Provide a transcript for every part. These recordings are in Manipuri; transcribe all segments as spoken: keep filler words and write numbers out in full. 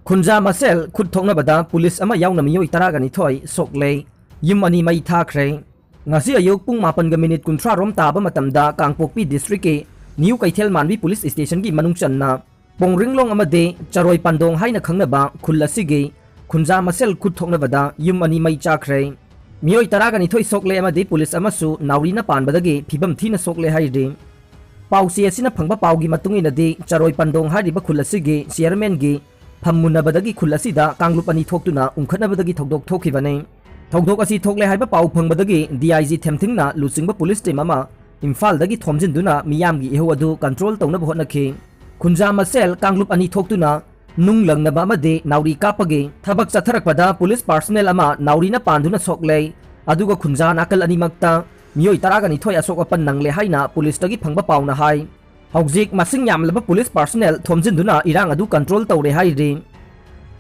ꯈꯨꯟꯖꯥ ꯃꯁꯦꯜ ꯈꯨꯠ ꯊꯣꯛꯅꯕꯗ ꯄꯨꯂꯤꯁ ꯑꯃ ꯌꯥꯎꯅ ꯃꯤꯑꯣꯏ ꯇꯔꯥꯒ ꯅꯤꯊꯣꯏ ꯁꯣꯛꯂꯦ꯫ ꯌꯨꯝ ꯑꯅꯤ ꯃꯩ ꯊꯥꯈ꯭ꯔꯦ꯫ ꯉꯁꯤ ꯑꯌꯨꯛ ꯄꯨꯡ ꯃꯥꯄꯟꯒ ꯃꯤꯅꯤꯠ ꯀꯨꯟꯊ꯭ꯔꯥ ꯔꯣꯝ ꯇꯥꯕ ꯃꯇꯝꯗ ꯀꯥꯡꯄꯣꯛꯄꯤ ꯗꯤꯁꯇ꯭ꯔꯤꯛꯀꯤ ꯅ꯭ꯌꯨ ꯀꯩꯊꯦꯜ ꯃꯥꯟꯕꯤ ꯄꯨꯂꯤꯁ ꯁ꯭ꯇꯦꯁꯟꯒꯤ ꯃꯅꯨꯡ ꯆꯟꯅ ꯄꯣꯡꯔꯤꯡꯂꯣꯡ ꯑꯃꯗꯤ ꯆꯔꯣꯏ ꯄꯥꯟꯗꯣꯡ ꯍꯥꯏꯅ ꯈꯪꯅꯕ ꯈꯨꯜ ꯑꯁꯤꯒꯤ ꯈꯨꯟꯖꯥ ꯃꯁꯦꯜ ꯈꯨꯠ ꯊꯣꯛꯅꯕꯗ ꯌꯨꯝ ꯑꯅꯤ ꯃꯩ ꯆꯥꯈ꯭ꯔꯦ꯫ ꯃꯤꯑꯣꯏ ꯇꯔꯥꯒ ꯅꯤꯊꯣꯏ ꯁꯣꯛꯂꯦ ꯑꯃꯗꯤ ꯄꯨꯂꯤꯁ ꯑꯃꯁꯨ ꯅꯥꯎꯔꯤꯅ ꯄꯥꯟꯕꯗꯒꯤ ꯐꯤꯕꯝ ꯊꯤꯅ ꯁꯣꯛꯂꯦ ꯍꯥꯏꯔꯤ꯫ ꯄꯥꯎꯆꯦ ꯑꯁꯤꯅ ꯐꯪꯕ ꯄꯥꯎꯒꯤ ꯃꯇꯨꯡ ꯏꯟꯅꯗꯤ, ꯆꯔꯣꯏ ꯄꯟꯗꯣꯡ ꯍꯥꯏꯔꯤꯕ ꯈꯨꯜ ꯑꯁꯤꯒꯤ ꯆꯤꯌꯔꯃꯦꯟꯒꯤ ꯐꯝ ꯃꯨꯟꯅꯕꯗꯒꯤ ꯈꯨꯜ ꯑꯁꯤꯗ ꯀꯥꯡꯂꯨꯞ ꯑꯅꯤ ꯊꯣꯛꯇꯨꯅ ꯎꯪꯈꯠꯅꯕꯗꯒꯤ ꯊꯧꯗꯣꯛ ꯊꯣꯛꯈꯤꯕꯅꯤ꯫ ꯊꯧꯗꯣꯛ ꯑꯁꯤ ꯊꯣꯛꯂꯦ ꯍꯥꯏꯕ ꯄꯥꯎ ꯐꯪꯕꯗꯒꯤ ꯗꯤ ꯑꯥꯏ ꯖꯤ ꯊꯦꯝꯊꯤꯡꯅ ꯂꯨꯆꯤꯡꯕ ꯄꯨꯂꯤꯁ ꯇꯤꯝ ꯑꯃ ꯏꯝꯐꯥꯜꯗꯒꯤ ꯊꯣꯝꯖꯤꯟꯗꯨꯅ ꯃꯤꯌꯥꯝꯒꯤ ꯏꯍꯧ ꯑꯗꯨ ꯀꯟꯇ꯭ꯔꯣꯜ ꯇꯧꯅꯕ ꯍꯣꯠꯅꯈꯤ꯫ ꯈꯨꯟꯖꯥ ꯃꯁꯦꯜ ꯀꯥꯡꯂꯨꯞ ꯑꯅꯤ ꯊꯣꯛꯇꯨꯅ ꯅꯨꯡ ꯂꯪꯅꯕ ꯑꯃꯗꯤ ꯅꯥꯎꯔꯤ ꯀꯥꯞꯄꯒꯤ ꯊꯕꯛ ꯆꯠꯊꯔꯛꯄꯗ ꯄꯨꯂꯤꯁ ꯄꯥꯔꯁꯣꯅꯦꯜ ꯑꯃ ꯅꯥꯎꯔꯤꯅ ꯄꯥꯟꯗꯨꯅ ꯁꯣꯛꯂꯦ, ꯑꯗꯨꯒ ꯈꯨꯟꯖꯥ ꯅꯥꯀꯜ ꯑꯅꯤꯃꯛꯇ ꯃꯤꯑꯣꯏ ꯇꯔꯥꯒ ꯅꯤꯊꯣꯏ ꯑꯁꯣꯛ ꯑꯄꯟ ꯅꯪꯂꯦ ꯍꯥꯏꯅ ꯄꯨꯂꯤꯁꯇꯒꯤ ꯐꯪꯕ ꯄꯥꯎꯅ ꯍꯥꯏ꯫ ꯍꯧꯖꯤꯛ ꯃꯁꯤꯡ ꯌꯥꯝꯂꯕ ꯄꯨꯂꯤꯁ ꯄꯥꯔꯁꯣꯅꯦꯜ ꯊꯣꯝꯖꯤꯟꯗꯨꯅ ꯏꯔꯥꯡ ꯑꯗꯨ ꯀꯟꯇ꯭ꯔꯣꯜ ꯇꯧꯔꯦ ꯍꯥꯏꯔꯤ꯫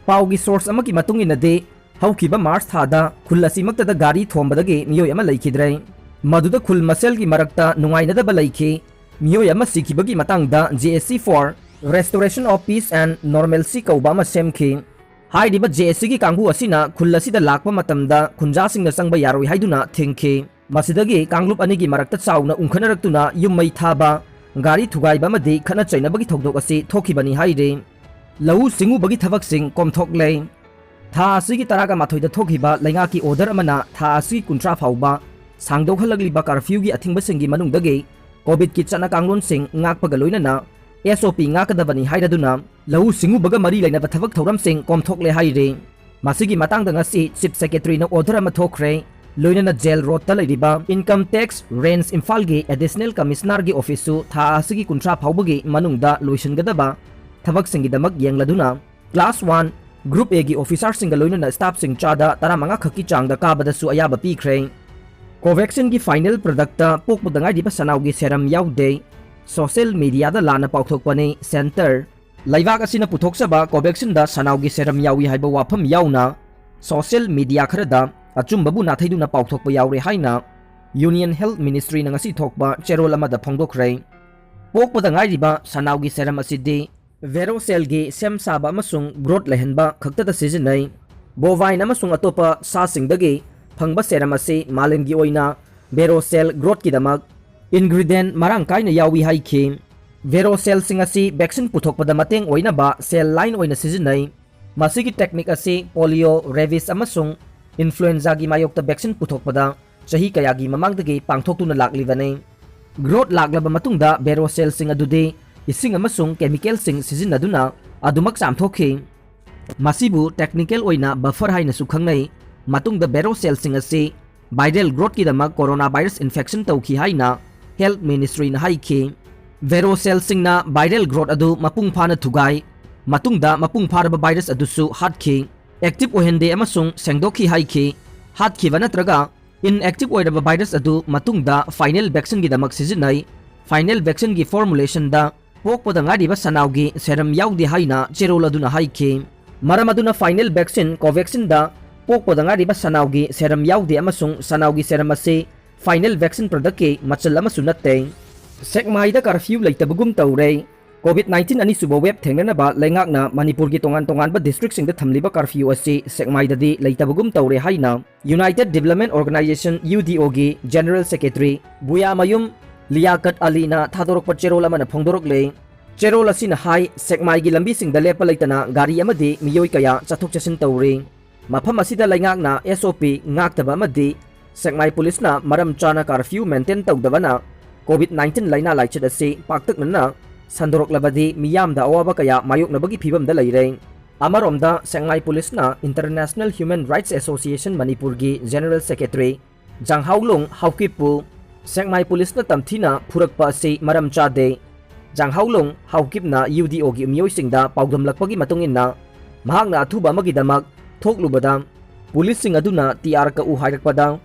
ꯄꯥꯎꯒꯤ ꯁꯣꯔꯁ ꯑꯃꯒꯤ ꯃꯇꯨꯡ ꯏꯟꯅꯗꯤ, ꯍꯧꯈꯤꯕ ꯃꯥꯔꯆ ꯊꯥꯗ ꯈꯨꯜ ꯑꯁꯤꯃꯛꯇꯗ ꯒꯥꯔꯤ ꯊꯣꯝꯕꯗꯒꯤ ꯃꯤꯑꯣꯏ ꯑꯃ ꯂꯩꯈꯤꯗ꯭ꯔꯦ꯫ ꯃꯗꯨꯗ ꯈꯨꯜ ꯃꯁꯦꯜꯒꯤ ꯃꯔꯛꯇ ꯅꯨꯡꯉꯥꯏꯅꯗꯕ ꯂꯩꯈꯤ꯫ ꯃꯤꯑꯣꯏ ꯑꯃ ꯁꯤꯈꯤꯕꯒꯤ ꯃꯇꯥꯡꯗ J S C for Restoration of Peace and Normalcy ꯀꯧꯕ ꯑꯃ ꯁꯦꯝꯈꯤ꯫ ꯍꯥꯏꯔꯤꯕ J S C ꯒꯤ ꯀꯥꯡꯕꯨ ꯑꯁꯤꯅ ꯈꯨꯜ ꯑꯁꯤꯗ ꯂꯥꯛꯄ ꯃꯇꯝꯗ ꯈꯨꯟꯖꯥꯁꯤꯡꯅ ꯆꯪꯕ ꯌꯥꯔꯣꯏ ꯍꯥꯏꯗꯨꯅ ꯊꯤꯡꯈꯤ꯫ ꯃꯁꯤꯗꯒꯤ ꯀꯥꯡꯂꯨꯞ ꯑꯅꯤꯒꯤ ꯃꯔꯛꯇ ꯆꯥꯎꯅ ꯎꯪꯈꯠꯅꯔꯛꯇꯨꯅ ꯌꯨꯝ ꯃꯩ ꯊꯥꯕ, ꯒꯥꯔꯤ ꯊꯨꯒꯥꯏꯕ ꯑꯃꯗꯤ ꯈꯠꯅ ꯆꯩꯅꯕꯒꯤ ꯊꯧꯗꯣꯛ ꯑꯁꯤ ꯊꯣꯛꯈꯤꯕꯅꯤ ꯍꯥꯏꯔꯤ꯫ ꯂꯧꯎ ꯁꯤꯡꯎꯕꯒꯤ ꯊꯕꯛꯁꯤꯡ ꯀꯣꯝꯊꯣꯛꯂꯦ꯫ ꯊꯥ ꯑꯁꯤꯒꯤ ꯇꯔꯥꯒ ꯃꯥꯊꯣꯏꯗ ꯊꯣꯛꯈꯤꯕ ꯂꯩꯉꯥꯛꯀꯤ ꯑꯣꯔꯗꯔ ꯑꯃꯅ ꯊꯥ ꯑꯁꯤꯒꯤ ꯀꯨꯟꯊ꯭ꯔꯥ ꯐꯥꯎꯕ ꯁꯥꯡꯗꯣꯛꯍꯜꯂꯛꯂꯤꯕ ꯀꯔꯐ꯭ꯌꯨꯒꯤ ꯑꯊꯤꯡꯕꯁꯤꯡꯒꯤ ꯃꯅꯨꯡꯗꯒꯤ ꯀꯣꯚꯤꯗꯀꯤ ꯆꯠꯅ ꯀꯥꯡꯂꯣꯟꯁꯤꯡ ꯉꯥꯛꯄꯒ ꯂꯣꯏꯅꯅ S O P ꯉꯥꯛꯀꯗꯕꯅꯤ ꯍꯥꯏꯔꯗꯨꯅ ꯂꯧꯎ ꯁꯤꯡꯎꯕꯒ ꯃꯔꯤ ꯂꯩꯅꯕ ꯊꯕꯛ ꯊꯧꯔꯝꯁꯤꯡ ꯀꯣꯝꯊꯣꯛꯂꯦ ꯍꯥꯏꯔꯤ꯫ ꯃꯁꯤꯒꯤ ꯃꯇꯥꯡꯗ ꯉꯁꯤ ꯆꯤꯐ ꯁꯦꯀ꯭ꯔꯦꯇꯔꯤꯅ ꯑꯣꯔꯗꯔ ꯑꯃ ꯊꯣꯛꯈ꯭ꯔꯦ꯫ ꯂꯣꯏꯅꯅ ꯖꯦꯜ ꯔꯣꯗꯇ ꯂꯩꯔꯤꯕ ꯏꯟꯀꯝ ꯇꯦꯛꯁ ꯔꯦꯟꯖ ꯏꯝꯐꯥꯜꯒꯤ ꯑꯦꯗꯤꯁꯅꯦꯜ ꯀꯃꯤꯁꯅꯔꯒꯤ ꯑꯣꯐꯤꯁꯁꯨ ꯊꯥ ꯑꯁꯤꯒꯤ ꯀꯨꯟꯊ꯭ꯔꯥ ꯐꯥꯎꯕꯒꯤ ꯃꯅꯨꯡꯗ ꯂꯣꯏꯁꯤꯟꯒꯗꯕ ꯊꯕꯛꯁꯤꯡꯒꯤꯗꯃꯛ ꯌꯦꯡꯂꯗꯨꯅ class one, group A ꯒꯤ ꯑꯣꯐꯤꯁꯥꯔꯁꯤꯡꯒ ꯂꯣꯏꯅꯅ ꯁ꯭ꯇꯥꯐꯁꯤꯡ ꯆꯥꯗ ꯇꯔꯥꯃꯉꯥ ꯈꯛꯀꯤ ꯆꯥꯡꯗ ꯀꯥꯕꯗꯁꯨ ꯑꯌꯥꯕ ꯄꯤꯈ꯭ꯔꯦ꯫ ꯀꯣꯚꯦꯛꯁꯤꯟꯒꯤ ꯐꯥꯏꯅꯦꯜ ꯄ꯭ꯔꯗꯛꯇ ꯄꯣꯛꯄꯗ ꯉꯥꯏꯔꯤꯕ ꯁꯅꯥꯎꯒꯤ ꯁꯦꯔꯝ ꯌꯥꯎꯗꯦ꯫ ꯁꯣꯁꯤꯌꯦꯜ ꯃꯤꯗꯤꯌꯥꯗ ꯂꯥꯟꯅ ꯄꯥꯎꯊꯣꯛꯄꯅꯤ꯫ ꯁꯦꯟꯇꯔ ꯂꯩꯕꯥꯛ ꯑꯁꯤꯅ ꯄꯨꯊꯣꯛꯆꯕ ꯀꯣꯚꯦꯛꯁꯤꯟꯗ ꯁꯅꯥꯎꯒꯤ ꯁꯦꯔꯝ ꯌꯥꯎꯏ ꯍꯥꯏꯕ ꯋꯥꯐꯝ ꯌꯥꯎꯅ ꯁꯣꯁꯤꯌꯦꯜ ꯃꯤꯗꯤꯌꯥ ꯈꯔꯗ ꯑꯆꯨꯝꯕꯕꯨ ꯅꯥꯊꯩꯗꯨꯅ ꯄꯥꯎꯊꯣꯛꯄ ꯌꯥꯎꯔꯦ ꯍꯥꯏꯅ ꯌꯨꯅꯤꯌꯟ ꯍꯦꯜꯊ ꯃꯤꯅꯤꯁꯇ꯭ꯔꯤꯅ ꯉꯁꯤ ꯊꯣꯛꯄ ꯆꯦꯔꯣꯜ ꯑꯃꯗ ꯐꯣꯡꯗꯣꯛꯈ꯭ꯔꯦ꯫ ꯄꯣꯛꯄꯗ ꯉꯥꯏꯔꯤꯕ ꯁꯅꯥꯎꯒꯤ ꯁꯦꯔꯝ ꯑꯁꯤꯗꯤ Varicocele-ꯒꯤ ꯁꯦꯝ ꯁꯥꯕ ꯑꯃꯁꯨꯡ growth ꯂꯩꯍꯟꯕ ꯈꯛꯇꯗ ꯁꯤꯖꯤꯟꯅꯩ꯫ Bovine ꯑꯃꯁꯨꯡ ꯑꯇꯣꯞꯄ ꯁꯥꯁꯤꯡꯗꯒꯤ ꯐꯪꯕ serum ꯑꯁꯤ ꯃꯥꯂꯦꯝꯒꯤ ꯑꯣꯏꯅ varicocele growth-ꯀꯤꯗꯃꯛ ingredient ꯃꯔꯥꯡ ꯀꯥꯏꯅ ꯌꯥꯎꯏ ꯍꯥꯏꯈꯤ꯫ Varicocele-ꯁꯤꯡ ꯑꯁꯤ vaccine ꯄꯨꯊꯣꯛꯄꯗ ꯃꯇꯦꯡ ꯑꯣꯏꯅꯕ cell line ꯑꯣꯏꯅ ꯁꯤꯖꯤꯟꯅꯩ꯫ ꯃꯁꯤꯒꯤ technique ꯑꯁꯤ polio, rabies ꯑꯃꯁꯨꯡ influenza-ꯒꯤ ꯃꯥꯌꯣꯛꯇ vaccine ꯄꯨꯊꯣꯛꯄꯗ ꯆꯍꯤ ꯀꯌꯥꯒꯤ ꯃꯃꯥꯡꯗꯒꯤ ꯄꯥꯡꯊꯣꯛꯇꯨꯅ ꯂꯥꯛꯂꯤꯕꯅꯤ꯫ Growth ꯂꯥꯛꯂꯕ ꯃꯇꯨꯡꯗ varicocele-ꯁꯤꯡ ꯑꯗꯨꯗꯤ ꯏꯁꯤꯡ ꯑꯃꯁꯨꯡ chemical-ꯁꯤꯡ ꯁꯤꯖꯤꯟꯅꯗꯨꯅ ꯑꯗꯨꯃꯛ ꯆꯥꯝꯊꯣꯛꯈꯤ꯫ ꯃꯁꯤꯕꯨ technical ꯑꯣꯏꯅ buffer ꯍꯥꯏꯅꯁꯨ ꯈꯪꯅꯩ꯫ ꯃꯇꯨꯡꯗ varicocele-ꯁꯤꯡ ꯑꯁꯤ viral growth-ꯀꯤꯗꯃꯛ coronavirus infection ꯇꯧꯈꯤ ꯍꯥꯏꯅ Health Ministry-ꯅ ꯍꯥꯏꯈꯤ꯫ Varicocele-ꯁꯤꯡꯅ viral growth ꯑꯗꯨ ꯃꯄꯨꯡ ꯐꯥꯅ ꯊꯨꯒꯥꯏ꯫ ꯃꯇꯨꯡꯗ ꯃꯄꯨꯡ ꯐꯥꯔꯕ virus ꯑꯗꯨꯁꯨ ꯍꯥꯠꯈꯤ꯫ Active ꯑꯣꯏꯍꯟꯗꯦ ꯑꯃꯁꯨꯡ ꯁꯦꯡꯗꯣꯛꯈꯤ ꯍꯥꯏꯈꯤ꯫ ꯍꯥꯠꯈꯤꯕ ꯅꯠꯇ꯭ꯔꯒ inactive ꯑꯣꯏꯔꯕ virus ꯑꯗꯨ ꯃꯇꯨꯡꯗ final vaccine-ꯒꯤꯗꯃꯛ ꯁꯤꯖꯤꯟꯅꯩ꯫ Final vaccine-ꯒꯤ formulation-ꯗ ꯄꯣꯛꯄꯗ ꯉꯥꯏꯔꯤꯕ ꯁꯅꯥꯎꯒꯤ serum ꯌꯥꯎꯗꯦ ꯍꯥꯏꯅ ꯆꯦꯔꯣꯜ ꯑꯗꯨꯅ ꯍꯥꯏꯈꯤ꯫ ꯃꯔꯝ ꯑꯗꯨꯅ final vaccine Covaxin-ꯗ ꯄꯣꯛꯄꯗ ꯉꯥꯏꯔꯤꯕ ꯁꯅꯥꯎꯒꯤ serum ꯌꯥꯎꯗꯦ ꯑꯃꯁꯨꯡ ꯁꯅꯥꯎꯒꯤ serum ꯑꯁꯤ final vaccine product-ꯀꯤ ꯃꯆꯜ ꯑꯃꯁꯨ ꯅꯠꯇꯦ꯫ ꯁꯦꯛꯃꯥꯏꯗ curfew ꯂꯩꯇꯕꯒꯨꯝ ꯇꯧꯔꯦ꯫ COVID nineteen ꯑꯅꯤꯁꯨꯕ wave ꯊꯦꯡꯅꯅꯕ ꯂꯩꯉꯥꯛꯅ ꯃꯅꯤꯄꯨꯔꯒꯤ ꯇꯣꯉꯥꯟ ꯇꯣꯉꯥꯟꯕ district-ꯁꯤꯡꯗ ꯊꯝꯂꯤꯕ curfew ꯑꯁꯤ ꯁꯦꯛꯃꯥꯏꯗꯗꯤ ꯂꯩꯇꯕꯒꯨꯝ ꯇꯧꯔꯦ ꯍꯥꯏꯅ United Development Organization, UDO-ꯒꯤ General Secretary ꯕꯨꯌꯥꯃꯌꯨꯝ ꯂꯤꯌꯥꯀꯠ ꯑꯂꯤꯅ ꯊꯥꯗꯣꯔꯛꯄ ꯆꯦꯔꯣꯜ ꯑꯃꯅ ꯐꯣꯡꯗꯣꯔꯛꯂꯦ꯫ ꯆꯦꯔꯣꯜ ꯑꯁꯤꯅ ꯍꯥꯏ, ꯁꯦꯛꯃꯥꯏꯒꯤ ꯂꯝꯕꯤꯁꯤꯡꯗ ꯂꯦꯞꯄ ꯂꯩꯇꯅ ꯒꯥꯔꯤ ꯑꯃꯗꯤ ꯃꯤꯑꯣꯏ ꯀꯌꯥ ꯆꯠꯊꯣꯛ ꯆꯠꯁꯤꯟ ꯇꯧꯔꯤ꯫ ꯃꯐꯝ ꯑꯁꯤꯗ ꯂꯩꯉꯥꯛꯅ SOP ꯉꯥꯛꯇꯕ ꯑꯃꯗꯤ ꯁꯦꯛꯃꯥꯏ ꯄꯨꯂꯤꯁꯅ ꯃꯔꯝ ꯆꯥꯅ curfew maintain ꯇꯧꯗꯕꯅ COVID nineteen ꯂꯥꯏꯅꯥ ꯂꯥꯏꯆꯠ ꯑꯁꯤ ꯄꯥꯛꯇꯛꯅꯅ ꯁꯟꯗꯣꯔꯛꯂꯕꯗꯤ ꯃꯤꯌꯥꯝꯗ ꯑꯋꯥꯕ ꯀꯌꯥ ꯃꯥꯌꯣꯛꯅꯕꯒꯤ ꯐꯤꯚꯝꯗ ꯂꯩꯔꯦ꯫ ꯑꯃꯔꯣꯝꯗ ꯁꯦꯛꯃꯥꯏ ꯄꯨꯂꯤꯁꯅ International Human Rights Association ꯃꯅꯤꯄꯨꯔꯒꯤ General Secretary ꯖꯥꯡꯍꯥꯎꯂꯣꯡ ꯍꯥꯎꯀꯤꯞꯄꯨ ꯁꯦꯛꯃꯥꯏ ꯄꯨꯂꯤꯁꯅ ꯇꯝꯊꯤꯅ ꯐꯨꯔꯛꯄ ꯑꯁꯤ ꯃꯔꯝ ꯆꯥꯗꯦ꯫ ꯖꯥꯡꯍꯥꯎꯂꯣꯡ ꯍꯥꯎꯀꯤꯞꯅ UDO-ꯒꯤ ꯃꯤꯑꯣꯏꯁꯤꯡꯗ ꯄꯥꯎꯗꯝꯂꯛꯄꯒꯤ ꯃꯇꯨꯡ ꯏꯟꯅ ꯃꯍꯥꯛꯅ ꯑꯊꯨꯕ ꯑꯃꯒꯤꯗꯃꯛ ꯊꯣꯛꯂꯨꯕꯗ ꯄꯨꯂꯤꯁꯁꯤꯡ ꯑꯗꯨꯅ ꯇꯤꯌꯥꯔ ꯀꯛꯎ ꯍꯥꯏꯔꯛꯄꯗ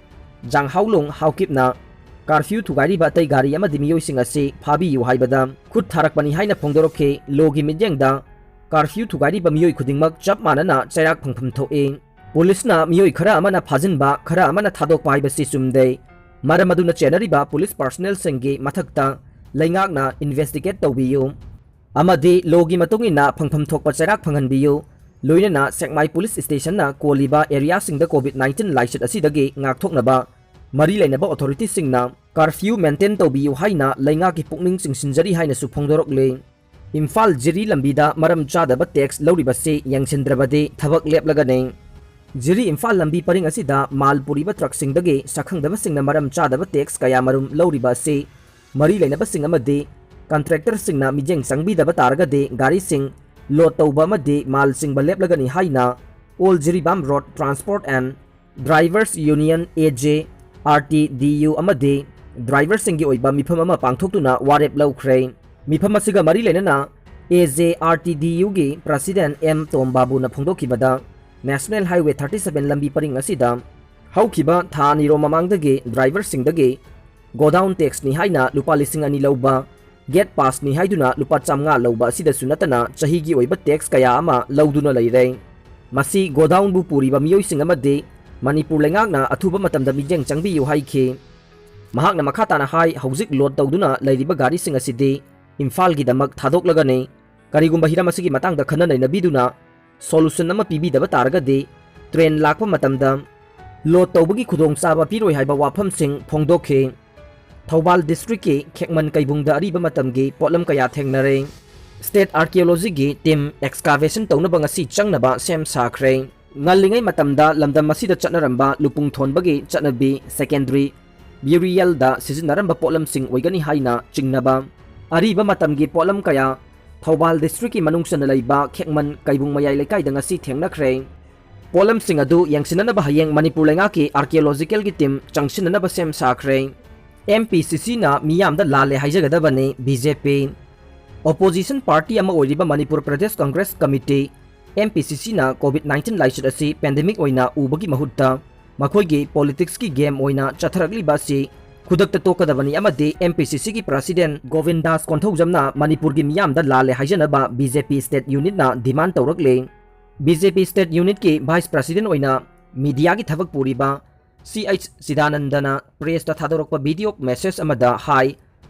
ꯖꯥꯡꯍꯥꯎꯂꯣꯡ ꯍꯥꯎꯀꯤꯞꯅ curfew ꯊꯨꯒꯥꯏꯔꯤꯕ ꯑꯇꯩ ꯒꯥꯔꯤ ꯑꯃꯗꯤ ꯃꯤꯑꯣꯏꯁꯤꯡ ꯑꯁꯤ ꯐꯥꯕꯤꯌꯨ ꯍꯥꯏꯕꯗ ꯈꯨꯠ ꯊꯥꯔꯛꯄꯅꯤ ꯍꯥꯏꯅ ꯐꯣꯡꯗꯣꯔꯛꯈꯤ꯫ Law-ꯒꯤ ꯃꯤꯠꯌꯦꯡꯗ curfew ꯊꯨꯒꯥꯏꯔꯤꯕ ꯃꯤꯑꯣꯏ ꯈꯨꯗꯤꯡꯃꯛ ꯆꯞ ꯃꯥꯟꯅꯅ ꯆꯩꯔꯥꯛ ꯐꯪꯐꯝ ꯊꯣꯛꯏ꯫ ꯄꯨꯂꯤꯁꯅ ꯃꯤꯑꯣꯏ ꯈꯔ ꯑꯃꯅ ꯐꯥꯖꯤꯟꯕ, ꯈꯔ ꯑꯃꯅ ꯊꯥꯗꯣꯛꯄ ꯍꯥꯏꯕꯁꯤ ꯆꯨꯝꯗꯦ꯫ ꯃꯔꯝ ꯑꯗꯨꯅ ꯆꯦꯟꯅꯔꯤꯕ ꯄꯨꯂꯤꯁ personnel-ꯁꯤꯡꯒꯤ ꯃꯊꯛꯇ ꯂꯩꯉꯥꯛꯅ investigate ꯇꯧꯕꯤꯌꯨ꯫ ꯑꯃꯗꯤ ꯂꯣꯒꯤ ꯃꯇꯨꯡ ꯏꯟꯅ ꯐꯪꯐꯝ ꯊꯣꯛꯄ ꯆꯩꯔꯥꯛ ꯐꯪꯍꯟꯕꯤꯌꯨ꯫ ꯂꯣꯏꯅꯅ ꯁꯦꯛꯃꯥꯏ ꯄꯨꯂꯤꯁ ꯁ꯭ꯇꯦꯁꯟꯅ ꯀꯣꯜꯂꯤꯕ ꯑꯦꯔꯤꯌꯥꯁꯤꯡꯗ ꯀꯣꯚꯤꯗ ꯅꯥꯏꯟꯇꯤꯟ ꯂꯥꯏꯆꯠ ꯑꯁꯤꯗꯒꯤ ꯉꯥꯛꯊꯣꯛꯅꯕ ꯃꯔꯤ ꯂꯩꯅꯕ ꯑꯣꯊꯣꯔꯤꯇꯤꯁꯤꯡꯅ ꯀꯥꯔꯐ꯭ꯌꯨ ꯃꯦꯟꯇꯦꯟ ꯇꯧꯕꯤꯌꯨ ꯍꯥꯏꯅ ꯂꯩꯉꯥꯛꯀꯤ ꯄꯨꯛꯅꯤꯡ ꯆꯤꯡꯁꯤꯟꯖꯔꯤ ꯍꯥꯏꯅꯁꯨ ꯐꯣꯡꯗꯣꯔꯛꯂꯤ꯫ ꯏꯝꯐꯥꯜ ꯖꯤꯔꯤ ꯂꯝꯕꯤꯗ ꯃꯔꯝ ꯆꯥꯗꯕ ꯇꯦꯛꯁ ꯂꯧꯔꯤꯕꯁꯤ ꯌꯦꯡꯁꯤꯟꯗ꯭ꯔꯕꯗꯤ ꯊꯕꯛ ꯂꯦꯞꯂꯒꯅꯤ꯫ ꯖꯤꯔꯤ ꯏꯝꯐꯥꯜ ꯂꯝꯕꯤ ꯄꯔꯤꯡ ꯑꯁꯤꯗ ꯃꯥꯜ ꯄꯨꯔꯤꯕ ꯇ꯭ꯔꯛꯁꯤꯡꯗꯒꯤ ꯁꯛꯈꯪꯗꯕꯁꯤꯡꯅ ꯃꯔꯝ ꯆꯥꯗꯕ ꯇꯦꯛꯁ ꯀꯌꯥꯃꯔꯨꯝ ꯂꯧꯔꯤꯕ ꯑꯁꯤ ꯃꯔꯤ ꯂꯩꯅꯕꯁꯤꯡ ꯑꯃꯗꯤ ꯀꯟꯇ꯭ꯔꯦꯛꯇꯔꯁꯤꯡꯅ ꯃꯤꯠꯌꯦꯡ ꯆꯪꯕꯤꯗꯕ ꯇꯥꯔꯒꯗꯤ ꯒꯥꯔꯤꯁꯤꯡ ꯂꯣꯗ ꯇꯧꯕ ꯑꯃꯗꯤ ꯃꯥꯜ ꯆꯤꯡꯕ ꯂꯦꯞꯂꯒꯅꯤ ꯍꯥꯏꯅ All Jiribam Road Transport and Drivers Union, A J R T D U, ꯑꯃꯗꯤ ꯗ꯭ꯔꯥꯏꯚꯔꯁꯤꯡꯒꯤ ꯑꯣꯏꯕ ꯃꯤꯐꯝ ꯑꯃ ꯄꯥꯡꯊꯣꯛꯇꯨꯅ ꯋꯥꯔꯦꯞ ꯂꯧꯈ꯭ꯔꯦ꯫ ꯃꯤꯐꯝ ꯑꯁꯤꯒ ꯃꯔꯤ ꯂꯩꯅꯅ A J R T D U ꯒꯤ ꯄ꯭ꯔꯁꯤꯗꯦꯟ ꯑꯦꯝ ꯇꯣꯝ ꯕꯥꯕꯨꯅ ꯐꯣꯡꯗꯣꯛꯈꯤꯕꯗ, ꯅꯦꯁꯅꯦꯜ ꯍꯥꯏꯋꯦ ꯊꯥꯔꯇꯤ ꯁꯚꯦꯟ ꯂꯝꯕꯤ ꯄꯔꯤꯡ ꯑꯁꯤꯗ ꯍꯧꯈꯤꯕ ꯊꯥ ꯑꯅꯤꯔꯣꯝ ꯃꯃꯥꯡꯗꯒꯤ ꯗ꯭ꯔꯥꯏꯚꯔꯁꯤꯡꯗꯒꯤ ꯒꯣꯗꯥꯎꯟ ꯇꯦꯛꯁꯅꯤ ꯍꯥꯏꯅ ꯂꯨꯄꯥ ꯂꯤꯁꯤꯡ ꯑꯅꯤ ꯂꯧꯕ, ꯒꯦꯠ ꯄꯥꯁꯅꯤ ꯍꯥꯏꯗꯨꯅ ꯂꯨꯄꯥ ꯆꯥꯝꯃꯉꯥ ꯂꯧꯕ ꯑꯁꯤꯗꯁꯨ ꯅꯠꯇꯅ ꯆꯍꯤꯒꯤ ꯑꯣꯏꯕ ꯇꯦꯛꯁ ꯀꯌꯥ ꯑꯃ ꯂꯧꯗꯨꯅ ꯂꯩꯔꯦ꯫ ꯃꯁꯤ ꯒꯣꯗꯥꯎꯟꯕꯨ ꯄꯨꯔꯤꯕ ꯃꯤꯑꯣꯏꯁꯤꯡ ꯑꯃꯗꯤ ꯃꯅꯤꯄꯨꯔ ꯂꯩꯉꯥꯛꯅ ꯑꯊꯨꯕ ꯃꯇꯝꯗ ꯃꯤꯠꯌꯦꯡ ꯆꯪꯕꯤꯌꯨ ꯍꯥꯏꯈꯤ꯫ ꯃꯍꯥꯛꯅ ꯃꯈꯥ ꯇꯥꯅ ꯍꯥꯏ, ꯍꯧꯖꯤꯛ ꯂꯣꯗ ꯇꯧꯗꯨꯅ ꯂꯩꯔꯤꯕ ꯒꯥꯔꯤꯁꯤꯡ ꯑꯁꯤꯗꯤ ꯏꯝꯐꯥꯜꯒꯤꯗꯃꯛ ꯊꯥꯗꯣꯛꯂꯒꯅꯤ꯫ ꯀꯔꯤꯒꯨꯝꯕ ꯍꯤꯔꯝ ꯑꯁꯤꯒꯤ ꯃꯇꯥꯡꯗ ꯈꯟꯅ ꯅꯩꯅꯕꯤꯗꯨꯅ ꯁꯣꯂꯨꯁꯟ ꯑꯃ ꯄꯤꯕꯤꯗꯕ ꯇꯥꯔꯒꯗꯤ ꯇ꯭ꯔꯦꯟ ꯂꯥꯛꯄ ꯃꯇꯝꯗ ꯂꯣꯗ ꯇꯧꯕꯒꯤ ꯈꯨꯗꯣꯡꯆꯥꯕ ꯄꯤꯔꯣꯏ ꯍꯥꯏꯕ ꯋꯥꯐꯝꯁꯤꯡ ꯐꯣꯡꯗꯣꯛꯈꯤ꯫ ꯊꯧꯕꯥꯜ ꯗꯤꯁꯇ꯭ꯔꯤꯛꯀꯤ ꯈꯦꯛꯃꯟ ꯀꯩꯕꯨꯡꯗ ꯑꯔꯤꯕ ꯃꯇꯝꯒꯤ ꯄꯣꯠꯂꯝ ꯀꯌꯥ ꯊꯦꯡꯅꯔꯦ꯫ ꯁ꯭ꯇꯦꯠ ꯑꯥꯔꯀꯤꯑꯣꯂꯣꯖꯤꯒꯤ ꯇꯤꯝ ꯑꯦꯛꯁꯀꯥꯚꯦꯁꯟ ꯇꯧꯅꯕ ꯉꯁꯤ ꯆꯪꯅꯕ ꯁꯦꯝ ꯁꯥꯈ꯭ꯔꯦ꯫ ꯉꯜꯂꯤꯉꯩ ꯃꯇꯝꯗ ꯂꯝꯗꯝ ꯑꯁꯤꯗ ꯆꯠꯅꯔꯝꯕ ꯂꯨꯄꯨꯡ ꯊꯣꯟꯕꯒꯤ ꯆꯠꯅꯕꯤ ꯁꯦꯀꯦꯟꯗ꯭ꯔꯤ ꯕ꯭ꯌꯨꯔꯤꯌꯦꯜꯗ ꯁꯤꯖꯤꯟꯅꯔꯝꯕ ꯄꯣꯠꯂꯝꯁꯤꯡ ꯑꯣꯏꯒꯅꯤ ꯍꯥꯏꯅ ꯆꯤꯡꯅꯕ ꯑꯔꯤꯕ ꯃꯇꯝꯒꯤ ꯄꯣꯠꯂꯝ ꯀꯌꯥ ꯊꯧꯕꯥꯜ ꯗꯤꯁꯇ꯭ꯔꯤꯛꯀꯤ ꯃꯅꯨꯡ ꯆꯟꯅ ꯂꯩꯕ ꯈꯦꯛꯃꯟ ꯀꯩꯕꯨꯡ ꯃꯌꯥꯏ ꯂꯩꯀꯥꯏꯗ ꯉꯁꯤ ꯊꯦꯡꯅꯈ꯭ꯔꯦ꯫ ꯄꯣꯠꯂꯝꯁꯤꯡ ꯑꯗꯨ ꯌꯦꯡꯁꯤꯟꯅꯅꯕ ꯍꯌꯦꯡ ꯃꯅꯤꯄꯨꯔ ꯂꯩꯉꯥꯛꯀꯤ ꯑꯥꯔꯀꯤꯑꯣꯂꯣꯖꯤꯀꯦꯜꯒꯤ ꯇꯤꯝ ꯆꯪꯁꯤꯟꯅꯅꯕ ꯁꯦꯝ ꯁꯥꯈ꯭ꯔꯦ꯫ ꯑꯦꯝ ꯄꯤ ꯁꯤ ꯁꯤꯅ ꯃꯤꯌꯥꯝꯗ ꯂꯥꯜꯂꯦ ꯍꯥꯏꯖꯒꯗꯕꯅꯤ ꯕꯤ ꯖꯦ ꯄꯤ꯫ ꯑꯣꯄꯣꯖꯤꯁꯟ ꯄꯥꯔꯇꯤ ꯑꯃ ꯑꯣꯏꯔꯤꯕ Manipur Pradesh Congress committee, M P ꯁꯤ ꯁꯤꯅ ꯀꯣꯚꯤꯗ ꯅꯥꯏꯟꯇꯤꯟ ꯂꯥꯏꯆꯠ ꯑꯁꯤ ꯄꯦꯟꯗꯦꯃꯤꯛ ꯑꯣꯏꯅ ꯎꯕꯒꯤ ꯃꯍꯨꯠꯇ ꯃꯈꯣꯏꯒꯤ ꯄꯣꯂꯤꯇꯤꯛꯁꯀꯤ ꯒꯦꯝ ꯑꯣꯏꯅ ꯆꯠꯊꯔꯛꯂꯤꯕ ꯑꯁꯤ ꯈꯨꯗꯛꯇ ꯇꯣꯛꯀꯗꯕꯅꯤ ꯑꯃꯗꯤ ꯑꯦꯝ ꯄꯤ ꯁꯤ ꯁꯤꯒꯤ ꯄ꯭ꯔꯁꯤꯗꯦꯟ ꯒꯣꯕꯤꯟꯗꯥꯁ ꯀꯣꯟꯊꯧꯖꯝꯅ ꯃꯅꯤꯄꯨꯔꯒꯤ ꯃꯤꯌꯥꯝꯗ ꯂꯥꯜꯂꯦ ꯍꯥꯏꯖꯅꯕ ꯕꯤ ꯖꯦ ꯄꯤ ꯁ꯭ꯇꯦꯠ ꯌꯨꯅꯤꯠꯅ ꯗꯤꯃꯥꯟ ꯇꯧꯔꯛꯂꯤ꯫ ꯕꯤ ꯖꯦ ꯄꯤ ꯁ꯭ꯇꯦꯠ ꯌꯨꯅꯤꯠꯀꯤ ꯚꯥꯏꯁ ꯄ꯭ꯔꯁꯤꯗꯦꯟ ꯑꯣꯏꯅ ꯃꯤꯗꯤꯌꯥꯒꯤ ꯊꯕꯛ ꯄꯨꯔꯤꯕ ꯁꯤ ꯑꯩꯆ ꯆꯤꯗꯥꯅꯟꯗꯅ ꯄ꯭ꯔꯦꯁꯇ ꯊꯥꯗꯣꯔꯛꯄ ꯚꯤꯗꯤꯑꯣ ꯃꯦꯁꯦꯖ ꯑꯃꯗ ꯍꯥꯏ,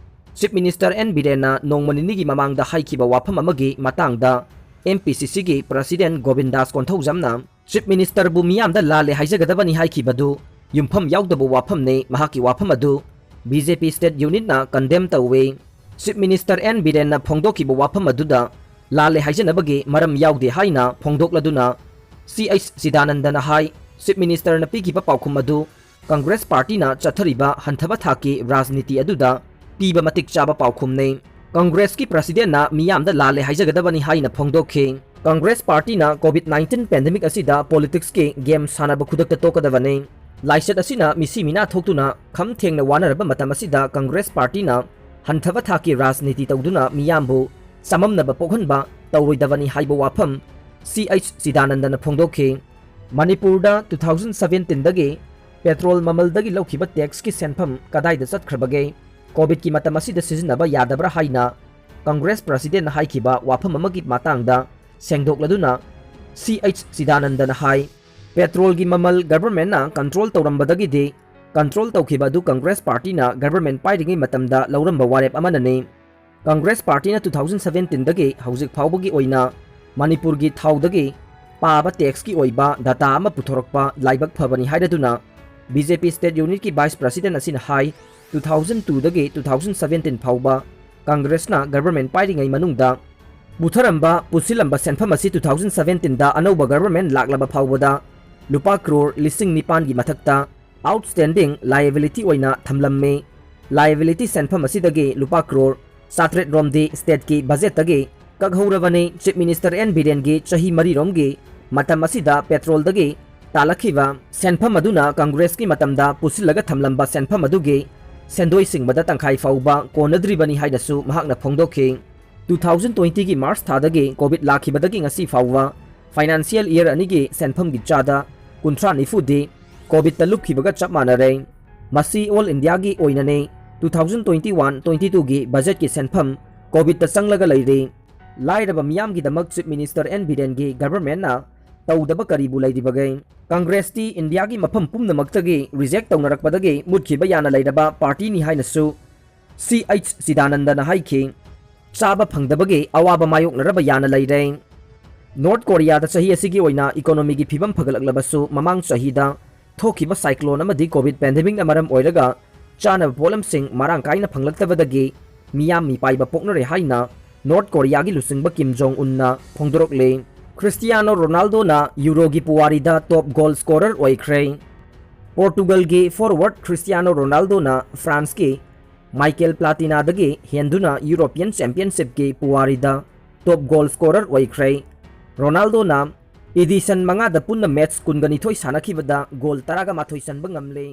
Chief Minister N ꯕꯤꯔꯦꯟꯅ ꯅꯣꯡꯃ ꯅꯤꯅꯤꯒꯤ ꯃꯃꯥꯡꯗ ꯍꯥꯏꯈꯤꯕ ꯋꯥꯐꯝ ꯑꯃꯒꯤ ꯃꯇꯥꯡꯗ M P C Cꯒꯤ President ꯒꯣꯕꯤꯟꯗꯥꯁ ꯀꯣꯟꯊꯧꯖꯝꯅ Chief Ministerꯕꯨ ꯃꯤꯌꯥꯝꯗ ꯂꯥꯜꯂꯦ ꯍꯥꯏꯖꯒꯗꯕꯅꯤ ꯍꯥꯏꯈꯤꯕꯗꯨ ꯌꯨꯝꯐꯝ ꯌꯥꯎꯗꯕ ꯋꯥꯐꯝꯅꯤ꯫ ꯃꯍꯥꯛꯀꯤ ꯋꯥꯐꯝ ꯑꯗꯨ B J P State Unitꯅ condemn ꯇꯧꯏ꯫ Chief Minister N ꯕꯤꯔꯦꯟꯅ ꯐꯣꯡꯗꯣꯛꯈꯤꯕ ꯋꯥꯐꯝ ꯑꯗꯨꯗ ꯂꯥꯜꯂꯦ ꯍꯥꯏꯖꯅꯕꯒꯤ ꯃꯔꯝ ꯌꯥꯎꯗꯦ ꯍꯥꯏꯅ ꯐꯣꯡꯗꯣꯛꯂꯗꯨꯅ C H ꯆꯤꯗꯥꯅꯟꯗꯅ ꯍꯥꯏ, Chief Ministerꯅ ꯄꯤꯈꯤꯕ ꯄꯥꯎꯈꯨꯝ ꯑꯗꯨ Congress Partyꯅ ꯆꯠꯊꯔꯤꯕ ꯍꯟꯊꯕ ꯊꯥꯛꯀꯤ ꯔꯥꯖꯅꯤꯇꯤ ꯑꯗꯨꯗ ꯄꯤꯕ ꯃꯇꯤꯛ ꯆꯥꯕ ꯄꯥꯎꯈꯨꯝꯅꯤ꯫ Congressꯀꯤ Presidentꯅ ꯃꯤꯌꯥꯝꯗ ꯂꯥꯜꯂꯦ ꯍꯥꯏꯖꯒꯗꯕꯅꯤ ꯍꯥꯏꯅ ꯐꯣꯡꯗꯣꯛꯈꯤ꯫ Congress Partyꯅ COVID nineteen pandemic ꯑꯁꯤꯗ politicsꯀꯤ game ꯁꯥꯟꯅꯕ ꯈꯨꯗꯛꯇ ꯇꯣꯛꯀꯗꯕꯅꯤ꯫ ꯂꯥꯏꯆꯠ ꯑꯁꯤꯅ ꯃꯤꯁꯤ ꯃꯤꯅꯥ ꯊꯣꯛꯇꯨꯅ ꯈꯝ ꯊꯦꯡꯅ ꯋꯥꯅꯔꯕ ꯃꯇꯝ ꯑꯁꯤꯗ Congress Partyꯅ ꯍꯟꯊꯕ ꯊꯥꯛꯀꯤ ꯔꯥꯖꯅꯤꯇꯤ ꯇꯧꯗꯨꯅ ꯃꯤꯌꯥꯝꯕꯨ ꯆꯃꯝꯅꯕ ꯄꯣꯛꯍꯟꯕ ꯇꯧꯔꯣꯏꯗꯕꯅꯤ ꯍꯥꯏꯕ ꯋꯥꯐꯝ C H ꯆꯤꯗꯥꯅꯟꯗꯅ ꯐꯣꯡꯗꯣꯛꯈꯤ꯫ ꯃꯅꯤꯄꯨꯔꯗ two thousand seventeenꯗꯒꯤ petrol ꯃꯃꯜꯗꯒꯤ ꯂꯧꯈꯤꯕ taxꯀꯤ ꯁꯦꯟꯐꯝ ꯀꯗꯥꯏꯗ ꯆꯠꯈ꯭ꯔꯕꯒꯦ? COVIDꯀꯤ ꯃꯇꯝ ꯑꯁꯤꯗ ꯁꯤꯖꯤꯟꯅꯕ ꯌꯥꯗꯕ꯭ꯔꯥ ꯍꯥꯏꯅ Congress Presidentꯅ ꯍꯥꯏꯈꯤꯕ ꯋꯥꯐꯝ ꯑꯃꯒꯤ ꯃꯇꯥꯡꯗ ꯁꯦꯡꯗꯣꯛꯂꯗꯨꯅ C H ꯆꯤꯗꯥꯅꯟꯗꯅ ꯍꯥꯏ, petrolꯒꯤ ꯃꯃꯜ governmentꯅ control ꯇꯧꯔꯝꯕꯗꯒꯤꯗꯤ control ꯇꯧꯈꯤꯕ ꯑꯗꯨ Congress Partyꯅ government ꯄꯥꯏꯔꯤꯉꯩ ꯃꯇꯝꯗ ꯂꯧꯔꯝꯕ ꯋꯥꯔꯦꯞ ꯑꯃꯅꯅꯤ꯫ Congress Partyꯅ two thousand seventeenꯗꯒꯤ ꯍꯧꯖꯤꯛ ꯐꯥꯎꯕꯒꯤ ꯑꯣꯏꯅ ꯃꯅꯤꯄꯨꯔꯒꯤ ꯊꯥꯎꯗꯒꯤ ꯄꯥꯕ taxꯀꯤ ꯑꯣꯏꯕ data ꯑꯃ ꯄꯨꯊꯣꯔꯛꯄ ꯂꯥꯏꯕꯛ ꯐꯕꯅꯤ ꯍꯥꯏꯔꯗꯨꯅ B J P State Unitꯀꯤ Vice President ꯑꯁꯤꯅ ꯍꯥꯏ, two thousand twoꯗꯒꯤ two thousand seventeen ꯐꯥꯎꯕ Congressꯅ government ꯄꯥꯏꯔꯤꯉꯩ ꯃꯅꯨꯡꯗ ꯄꯨꯊꯔꯝꯕ, ꯄꯨꯁꯤꯜꯂꯝꯕ ꯁꯦꯟꯐꯝ ꯑꯁꯤ two thousand seventeenꯗ ꯑꯅꯧꯕ government ꯂꯥꯛꯂꯕ ꯐꯥꯎꯕꯗ ꯂꯨꯄꯥ ꯀ꯭ꯔꯣꯔ ꯂꯤꯁꯤꯡ ꯅꯤꯄꯥꯟꯒꯤ ꯃꯊꯛꯇ outstanding liability ꯑꯣꯏꯅ ꯊꯝꯂꯝꯃꯤ꯫ Liability ꯁꯦꯟꯐꯝ ꯑꯁꯤꯗꯒꯤ ꯂꯨꯄꯥ ꯀ꯭ꯔꯣꯔ ꯆꯥꯇ꯭ꯔꯦꯠ ꯔꯣꯝꯗꯤ stateꯀꯤ budgetꯇꯒꯤ ꯀꯛꯍꯧꯔꯕꯅꯤ꯫ Chief Minister N ꯕꯤꯔꯦꯟꯒꯤ ꯆꯍꯤ ꯃꯔꯤꯔꯣꯝꯒꯤ ꯃꯇꯝ ꯑꯁꯤꯗ petrolꯗꯒꯤ ꯇꯥꯜꯂꯛꯈꯤꯕ ꯁꯦꯟꯐꯝ ꯑꯗꯨꯅ Congressꯀꯤ ꯃꯇꯝꯗ ꯄꯨꯁꯤꯜꯂꯒ ꯊꯝꯂꯝꯕ ꯁꯦꯟꯐꯝ ꯑꯗꯨꯒꯤ ꯁꯦꯟꯗꯣꯏ ꯁꯤꯡꯕꯗ ꯇꯪꯈꯥꯏ ꯐꯥꯎꯕ ꯀꯣꯟꯅꯗ꯭ꯔꯤꯕꯅꯤ ꯍꯥꯏꯅꯁꯨ ꯃꯍꯥꯛꯅ ꯐꯣꯡꯗꯣꯛꯈꯤ꯫ Two thousand twentyꯒꯤ March ꯊꯥꯗꯒꯤ COVID ꯂꯥꯛꯈꯤꯕꯗꯒꯤ ꯉꯁꯤ ꯐꯥꯎꯕ financial year ꯑꯅꯤꯒꯤ ꯁꯦꯟꯐꯝꯒꯤ ꯆꯥꯗ ꯀꯨꯟꯊ꯭ꯔꯥ ꯅꯤꯐꯨꯗꯤ COVIDꯇ ꯂꯨꯞꯈꯤꯕꯒ ꯆꯞ ꯃꯥꯟꯅꯔꯦ꯫ ꯃꯁꯤ all Indiaꯒꯤ ꯑꯣꯏꯅꯅꯤ꯫ Two thousand twenty one twenty twoꯒꯤ budgetꯀꯤ ꯁꯦꯟꯐꯝ COVIDꯇ ꯆꯪꯂꯒ ꯂꯩꯔꯤ꯫ ꯂꯥꯏꯔꯕ ꯃꯤꯌꯥꯝꯒꯤꯗꯃꯛ Chief Minister N ꯕꯤꯔꯦꯟꯒꯤ governmentꯅ ꯇꯧꯗꯕ ꯀꯔꯤꯕꯨ ꯂꯩꯔꯤꯕꯒꯦ? Congressꯇꯤ Indiaꯒꯤ ꯃꯐꯝ ꯄꯨꯝꯅꯃꯛꯇꯒꯤ reject ꯇꯧꯅꯔꯛꯄꯗꯒꯤ ꯃꯨꯠꯈꯤꯕ ꯌꯥꯅ ꯂꯩꯔꯕ partyꯅꯤ ꯍꯥꯏꯅꯁꯨ ꯁꯤ ꯑꯩꯆ ꯆꯤꯗꯥꯅꯟꯗꯅ ꯍꯥꯏꯈꯤ, ꯆꯥꯕ ꯐꯪꯗꯕꯒꯤ ꯑꯋꯥꯕ ꯃꯥꯌꯣꯛꯅꯔꯕ ꯌꯥꯅ ꯂꯩꯔꯦ꯫ ꯅꯣꯔꯠ ꯀꯣꯔꯤꯌꯥꯗ ꯆꯍꯤ ꯑꯁꯤꯒꯤ ꯑꯣꯏꯅ ꯏꯀꯣꯅꯣꯃꯤꯒꯤ ꯐꯤꯕꯝ ꯐꯒꯠꯂꯛꯂꯕꯁꯨ, ꯃꯃꯥꯡ ꯆꯍꯤꯗ ꯊꯣꯛꯈꯤꯕ ꯁꯥꯏꯀ꯭ꯂꯣꯟ ꯑꯃꯗꯤ ꯀꯣꯚꯤꯗ ꯄꯦꯟꯗꯦꯃꯤꯛꯅ ꯃꯔꯝ ꯑꯣꯏꯔꯒ ꯆꯥꯅꯕ ꯄꯣꯠꯂꯝꯁꯤꯡ ꯃꯔꯥꯡ ꯀꯥꯏꯅ ꯐꯪꯂꯛꯇꯕꯗꯒꯤ ꯃꯤꯌꯥꯝ ꯃꯤꯄꯥꯏꯕ ꯄꯣꯛꯅꯔꯦ ꯍꯥꯏꯅ ꯅꯣꯔꯠ ꯀꯣꯔꯤꯌꯥꯒꯤ ꯂꯨꯆꯤꯡꯕ ꯀꯤꯝ ꯖꯣꯡ ꯎꯟꯅ ꯐꯣꯡꯗꯣꯔꯛꯂꯤ꯫ ꯈ꯭ꯔꯤꯁꯇꯤꯌꯥꯅꯣ ꯔꯣꯅꯥꯜꯗꯣꯅ ꯌꯨꯔꯣꯒꯤ ꯄꯨꯋꯥꯔꯤꯗ ꯇꯣꯞ ꯒꯣꯜ ꯁ꯭ꯀꯣꯔꯔ ꯑꯣꯏꯈ꯭ꯔꯦ꯫ ꯄꯣꯔꯇꯨꯒꯜꯒꯤ ꯐꯣꯔꯋꯥꯔꯗ ꯈ꯭ꯔꯤꯁꯇꯤꯌꯥꯅꯣ ꯔꯣꯅꯥꯜꯗꯣꯅ ꯐ꯭ꯔꯥꯟꯁꯀꯤ ꯃꯥꯏꯀꯦꯜ ꯄ꯭ꯂꯥꯇꯤꯅꯥꯗꯒꯤ ꯍꯦꯟꯗꯨꯅ ꯌꯨꯔꯣꯄꯤꯌꯟ ꯆꯦꯝꯄꯤꯌꯟꯁꯤꯞꯀꯤ ꯄꯨꯋꯥꯔꯤꯗ ꯇꯣꯞ ꯒꯣꯜ ꯁ꯭ꯀꯣꯔꯔ ꯑꯣꯏꯈ꯭ꯔꯦ꯫ ꯔꯣꯅꯥꯜꯗꯣꯅ ꯏꯗꯤꯁꯟ ꯃꯉꯥꯗ ꯄꯨꯟꯅ ꯃꯦꯠꯆ ꯀꯨꯟꯒ ꯅꯤꯊꯣꯏ ꯁꯥꯟꯅꯈꯤꯕꯗ ꯒꯣꯜ ꯇꯔꯥꯒ ꯃꯥꯊꯣꯏ ꯆꯟꯕ ꯉꯝꯂꯦ꯫